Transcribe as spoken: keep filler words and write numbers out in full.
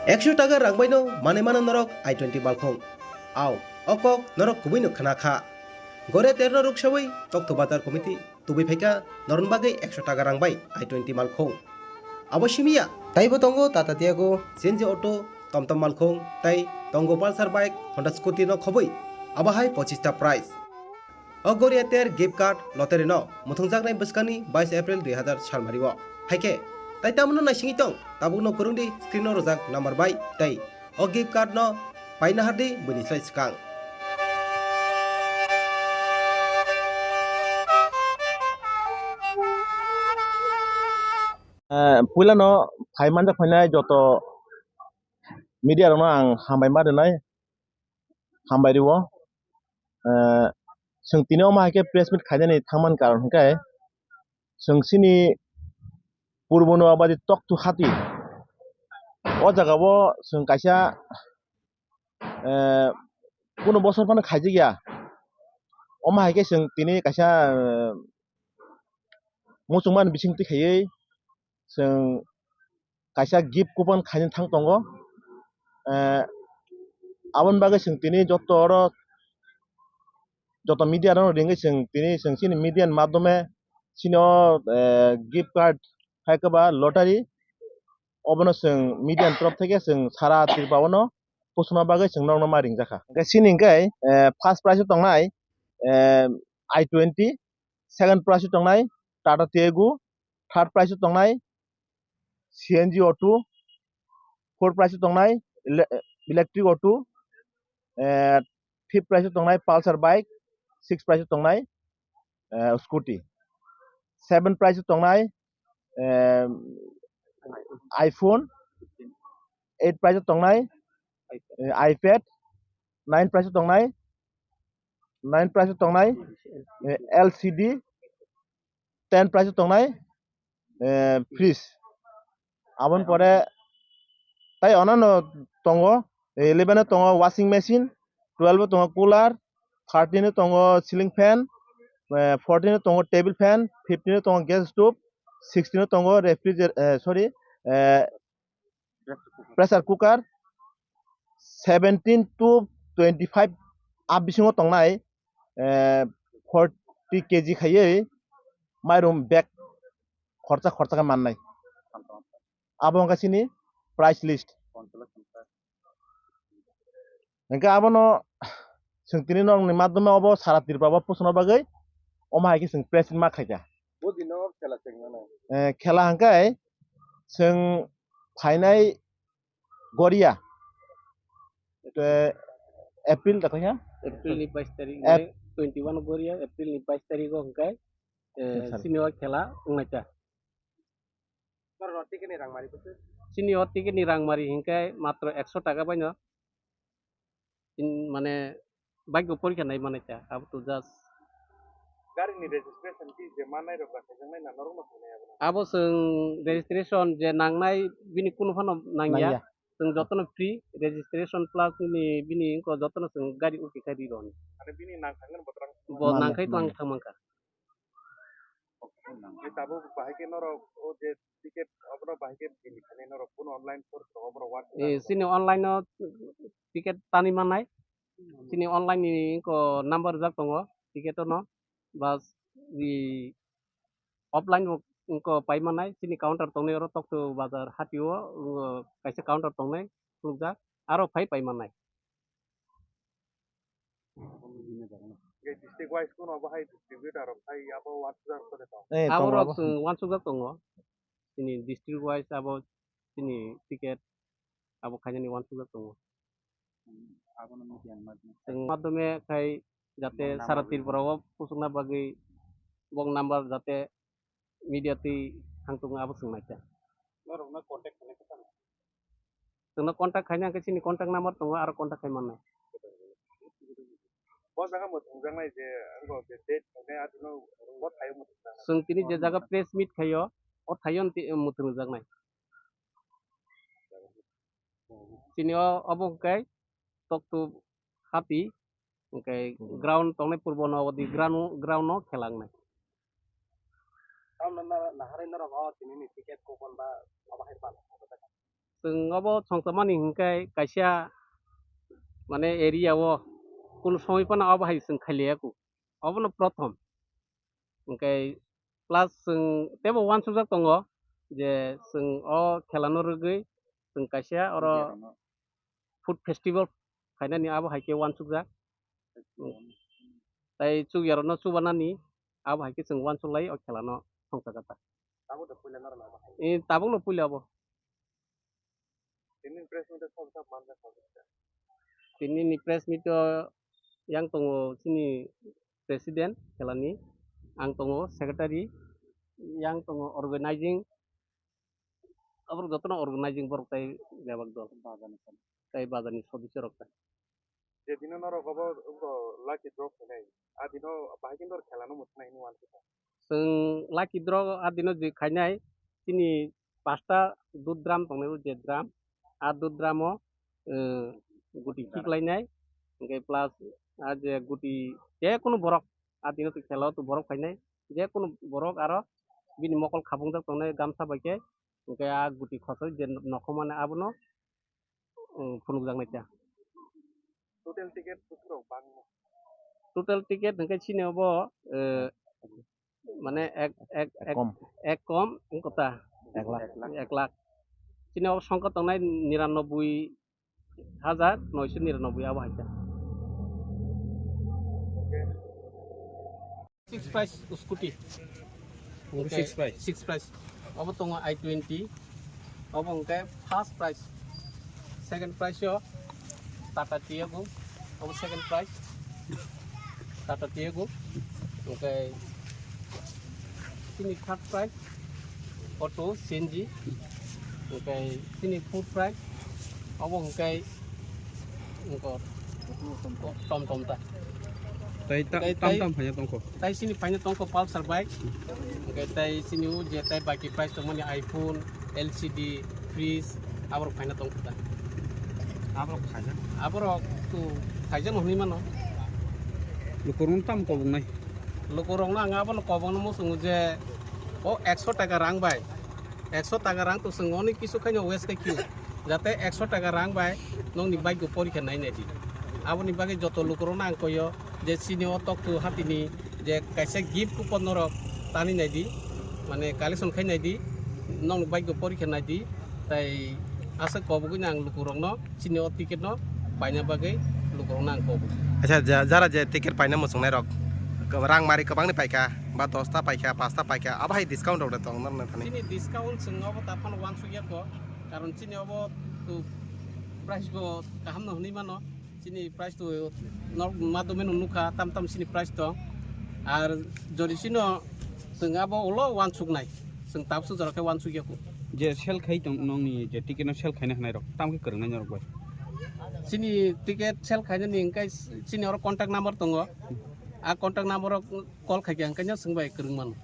Ekso taka rang bai no manwi mano norok I twenty malkhung. Au, o kok norok kubui no khna kha. Goria terno ruksawi Tokto Bazar Committee tubui phaikha norokni bagwi ekso taka rang bai I twenty malkhung. Abo simi ya, taibo tongo Tata Tiago, C N G auto, TomTom malkhung, tei tongo Pulsar bike, Honda scooty no khobwi, abo hai pochista price. O Goria ter gift card lottery no muthungjaknai bwskangni bais April dui hazar salmari o. Hai khe, tai tamno naisingwi tong, tabukno kwrwngdi screen o rwjak number bai tei o gift card no paina hardi buini slai swkang. Eh, puilano phai manjak phainai joto media rokno ang hambai ma rwnai, hambai rwo. Eh, chwng tini omo hai khe press meet khainani thangmani karon hwnkhe chwng chini purbono abadi Tokto hati o jagao chwng kaisa, eh, kunu bosor phano khaijakya. Omo hai khe chwng tini kaisa, eh, muchungmani bisingtwi khaiwi chwng kaisa gift coupon khaina thang tongo. Eh, aboni bagwi chwng tini joto oro joto media rok ringwi chwng tini chwng chini media ni madhyome chini o, eh, gift card hai khe ba lottery obono chwng media ni torof theke chwng sara Tripura o no pusuna bagwi chwng norokno ma ringjakha. Hwnkhe chini hwnkhe, eh, first prize o tongnai, eh, I twenty, second prize o tongnai Tata Tiago, third prize o tongnai C N G auto, fourth prize o tongnai ele-, electric auto, eh, fifth prize o tongnai Pulsar bike, sixth prize o tongnai, eh, scooty, seventh prize o tongnai, eh, iPhone, eighth prize o tongnai, eh, iPad, ninth prize o tongnai, ninth prize o tongnai, eh, L C D, tenth prize o tongnai, eh, fridge. Aboni pore tai onano tongo, eh, eleven o tongo washing machine, twelve o tongo cooler, thirteen o tongo ceiling fan, eh, fourteen o tongo table fan, fifteen o tongo gas stove, sixteen o tongo refrigerator, eh, sorry, eh, pressure cooker, seventeen to twenty-five a bisingo tongnai, eh, forty K G khaiwi mairum bag khorcha khorcha khe mannai. Abo wngkha chini price list. Hingke abono chwng tini norokni madhyome obo sara Tripura o pusuna bagwi omo hai khe chwng press ma khaikha. Bo dino khela chengmano. Eh, khela hingke chwng phainai Goria. Te April da kaiha? April ni bais tarik, Ap- twenty one Goria, April ni bais tarik o hingke, eh, sini o khela wngnaikha. Sini o ticket ni rang mari hingke matro ekso taka baino. In, mane, bike bo porikha nai manai ta, abo to just. Gari ni registration fee je manai rok ba kaijaknai na norok no khainai abo no? Abo chwng registration je nangnai bini kunu phano nangya. Nangya. Chwng jotono free, registration plus ni bini wngkha jotono chwng gari uki khai ri rw. Mane bini nang thangkhe bo twlang. Bo nang khai twlang thang mankha. Ni tabuk bahai khe norok o je ticket obono bahai khe bini thani norok kuno online source rok obono WhatsApp. Eh, chini online o ticket tani manai. Chini online ni ko number rijak tongo ticket no. Bas i offline bo wngkha pai manai. Chini counter tongnai oro Tokto Bazar hati o, wngkha kaisa counter tongnai khulukjak. Aro phai pai manai. District wise kuno bo hai distributor rok hai abo wansukjak kore tong. Eh, abo tongo rok abo. Chwng wansukjak tongo. Chini district wise abo chini ticket abo khainani wansukjak tongo. Abono media ni madhyome. Chwng madhyome khai jate sara Tripura o pusukna bagwi bok number jate media twi thang tongo abo chwng naikha. Norokno contact khainai khe tamo? Chwngno contact khaina hwnkhe chini contact number tongo, aro contact khai mannai. Bo jaga mwthangjaknai je, wngkha je date hwnwi, atwino bo thaio mwthangjaknai. Chwng tini je jaga press meet khaio, o thaio mwthangjaknai. Chini o, obo hwnkhe Tokto hati, hwnkhe ground tongnai purbo no, odi ground, ground no khela wngnai. Tamno na, naharwi norok o tini ni ticket coupon ba obo hai pal. Chwng obo songchomani hwnkhe kaisa mane area o kunu somoi phano obo hai chwng khailiya ku. Obono prothom. Hwnkhe plus chwng teibo uansukjak tongo je chwng o khelano rwgwi chwng kaisa oro food festival khainani abo hai khe uansukjak. Tei chukyarokno chubanani abo hai khe chwng uansuklai o khelano songchajak ta. Tabukno puila abo. Tini ni press meet o yang tongo chini president khelani, ang tongo secretary, yang tongo organizing, aborok jotono organizing borok tai bebak dol. Bazar ni sodosyo rok tai. Je dino norok obo, obo lucky draw khainai, a dino bahai khe norok khelano mwthangna hinwi uansukha. Chwng lucky draw a dino je khainai, chini pasta dud drum tongnai, o je drum, a dud drum o, eh, guti kiklainai, hwnkhe plus a je guti je kunu borok a dino to khela o to borok phainai, je kunu borok aro bini mokol khabungjak tongnai gamsa bai khe, hwnkhe a guti khosoi je nokhormani abono, um, phunukjaknai ta. Total ticket bwswk rok bangma? Total ticket hwnkhe chini obo, eh, mane ek, ek, ek, Kom. Ek kom wngkha ta? Ek lakh. Ek lakh. Chini obo songkha tongnai niranoboi hajar noisho niranoboi abo hai ta. Six prize scooty. Obo six prize? Six prize. Obo tongo I twenty. Obo hwnkhe first prize. Second prize o Tata Tiago. Obo second prize. Tata Tiago. Hwnkhe chini third prize auto C N G. Hwnkhe chini fourth prize. Obo hwnkhe wngkha tom tom ta. Tai ta-, tai, tam tai, tam phaina tongkho. Tai chini phaina tongkho Pulsar bike. Hwnkhe tai chini o je tai bike price tongmani iPhone, L C D, fridge, aborok phaina tongkho ta. Aborok phaijak? Aborok to phaijak no hwnwi mano. Lukurokno tam koboknai? Lukurokno ang abono kobokno muchungo je o ekso taka rang bai. Ekso taka rang to chwng oni kisu khaino waste khai kio. Jate ekso taka rang bai nokni bike o porikha nai nai di. Aboni bagwi joto lukurokno ang koyo je chini o toktu hatini je kaisa gift coupon norok tani nai di, mane collection khai nai di, nokni bike o porikha nai di, tai aswk kobogwi no ang lukurokno chini o ticket no paina bagwi lukurokno ang kobwi. Acha, ja-, jara je ticket paina muchungnai rok, rang mari kwbangni paikha, ba dosta paikha, pasta paikha, abo hai discount rok de tong norno thani? Chini discount chwng obo ta phano uansukya kho, karon chini obo to price bo kaham no hwnwi mano, chini price to nok madome no nukha, tam tam chini price tong, ar jodi chino chwng abo ulo uansuknai, chwng tabuk jora khe uansukya kho. Je sell khai tong nokni je ticket no sell khaina hwnai rok, tam khe kwrwngnai norok bai? Chini ticket sell khainani hwnkhe chini oro contact number tongo. A contact number o call khaikha hwnkhe no chwng bai kwrwng mano.